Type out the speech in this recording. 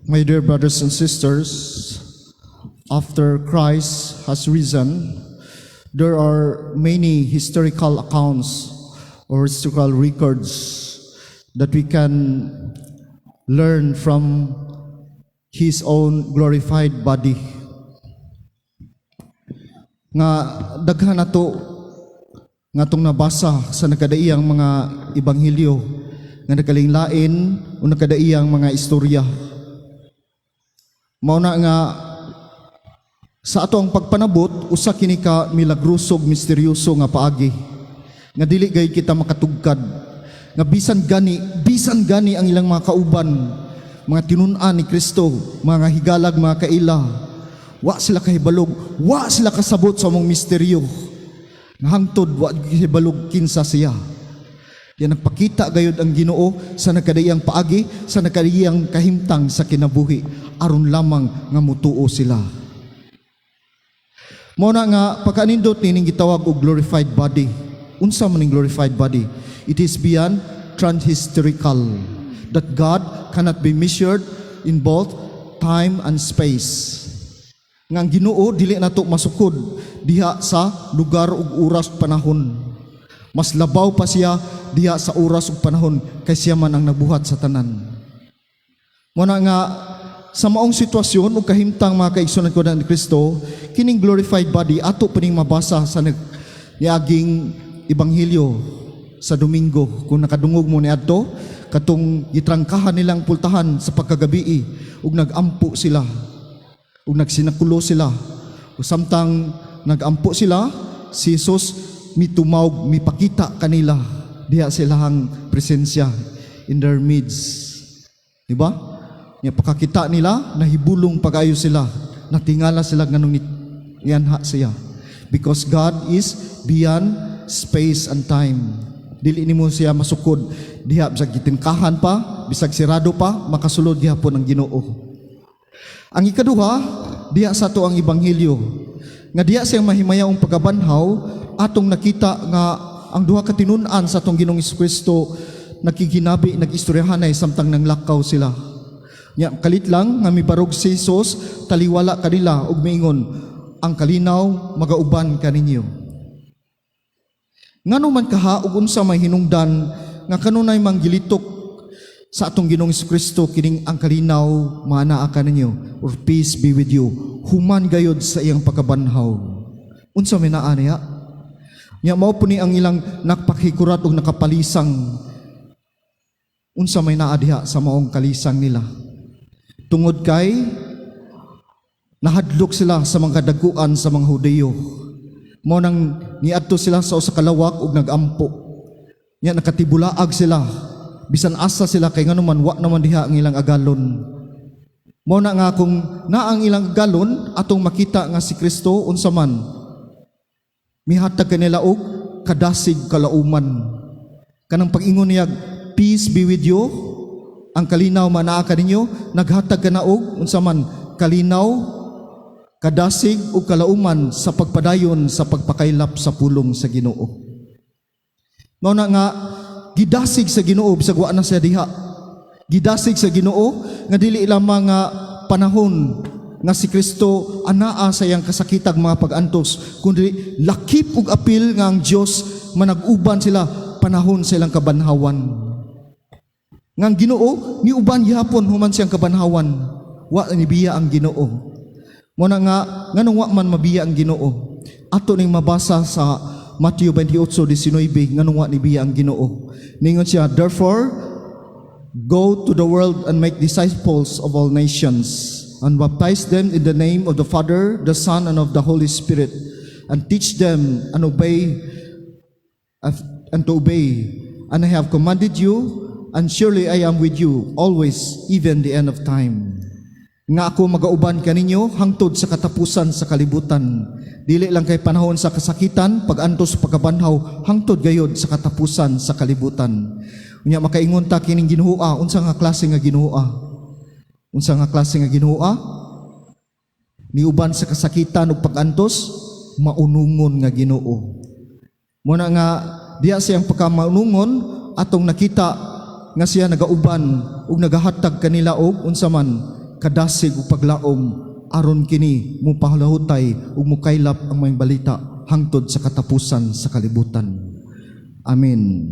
My dear brothers and sisters, after Christ has risen, there are many historical accounts or historical records that we can learn from His own glorified body. Nga daghan nato nga atong nabasa sa nagkadaiyang mga ebanghelyo nga nagkalain-lain o nagkadaiyang mga istorya. Mao na nga sa ato ang pagpanabot, usa kini ka milagroso ug misteryoso nga paagi nga dili gayud kita makatugkad, nga bisan gani ang ilang mga kauban, mga tinun-an ni Kristo, mga higalag, mga kaila, wa sila kahibalog, wa sila kasabot sa maong misteryo, nga hangtod wa kahibalog kinsa siya. Kaya nagpakita gayud ang Ginoo sa nagkadaiyang paagi, sa nagkadaiyang kahimtang sa kinabuhi, aron lamang nga mutuo sila. Mao na nga pagkanindot nining gitawag og glorified body. Unsa man ning glorified body? It is beyond transhistorical, that God cannot be measured in both time and space. Nga ang Ginoo dili nato masukod diha sa lugar ug oras, panahon. Mas labaw pa siya diha sa oras ug panahon kay siya man ang nagbuhat sa tanan. Mao na nga sa maong sitwasyon ug kahimtang, mga kaigsunan ko ni Kristo, kining glorified body ato pa ning mabasa sa nag niaging ebanghelyo sa Domingo. Kung nakadungog mo niadto, katong gitrangkahan nilang pultahan sa pagkagabii ug nagampo sila ug nagsinakulo sila. Ug samtang nagampo sila, si Jesus mitumawg, mipakita kanila diha silahang presensya in their midst. Di ba? Nya pakakita nila, nahibulong pag-ayo sila. Natingala sila nganong nianha siya. Because God is beyond space and time. Dili nimo siya masukod diha, bisag gitingkahan pa, bisag sirado pa, makasulod gihapon ang Ginoo. Ang ikaduha, diha sa ato ang ebanghelyo. Nga diha siyang mahimayaong pagkabanhaw, atong nakita nga ang duha ka tinun-an sa atong Ginoong Kristo nakiginabi, nag-istoryahanay samtang nanglakaw sila. Nya kalit lang nga mibarog si Jesus taliwala kanila ug miingon, "Ang kalinaw magauban kaninyo." Ngano man kaha ug unsa may hinungdan nga kanunay manggilitok sa atong Ginoong Kristo kining "Ang kalinaw maanaa kaninyo" or "Peace be with you" human gayod sa iyang pagkabanhaw? Unsa may naa niya? Nya mao po ni ang ilang nakapahikurat ug nakapalisang, unsa may naa diha sa maong kalisang nila? Tungod kay nahadlok sila sa mga kadaguan sa mga Hudiyo. Mao nang niadto sila sa usa ka lawak ug nagampo. Nya nakatibulaag sila. Bisan asa sila kay ngano man wa naman diha ang ilang agalon. Mao na nga kung naa ang ilang agalon, atong makita nga si Kristo unsa man, mihatag kanila og kadasig, kalauman. Kanang pag-ingon niya, "Peace be with you," "Ang kalinaw manaa kaninyo," naghatag kana og unsa man, kalinaw, kadasig ug kalauman sa pagpadayon sa pagpakaylap sa pulong sa Ginoo. Mao na nga gidasig sa Ginoo bisag wa na siya diha. Gidasig sa Ginoo nga dili lamang nga panahon nga si Kristo anaa sa iyang kasakitag mga pag-antos, kundi lakip ug apil nga ang Dios manag-uban sila panahon sa ilang kabanhawan. Nga ang Ginoo niuban gihapon human siyang kabanhawan. Wa nibiya ang Ginoo. Mao na nga nganong wa man mabiya ang Ginoo? Ato ning mabasa sa Matthew 28:19 nganong wa nibiya ang Ginoo. Ningon siya, "Therefore, go to the world and make disciples of all nations and baptize them in the name of the Father, the Son, and of the Holy Spirit, and teach them and to obey. And I have commanded you, and surely I am with you always, even the end of time." Nga ako magauban kaninyo hangtod sa katapusan sa kalibutan. Dili lang kay panahon sa kasakitan, pag-antos, pagkabanhaw, hangtod gayod sa katapusan sa kalibutan. Unya makaingon ta, kining Ginoo, unsa nga klase nga Ginoo? Unsa nga klase nga Ginoo? Niuban sa kasakitan ug pag-antos, maunungon nga Ginoo. Mao na nga diya siyang pagkamaunungon, atong nakita nga siya nagauban ug nagahatag kanila og unsa man, Kadasig ug paglaom aron kini mupalahutay ug mukaylap ang maayong balita hangtod sa katapusan sa kalibutan. Amen.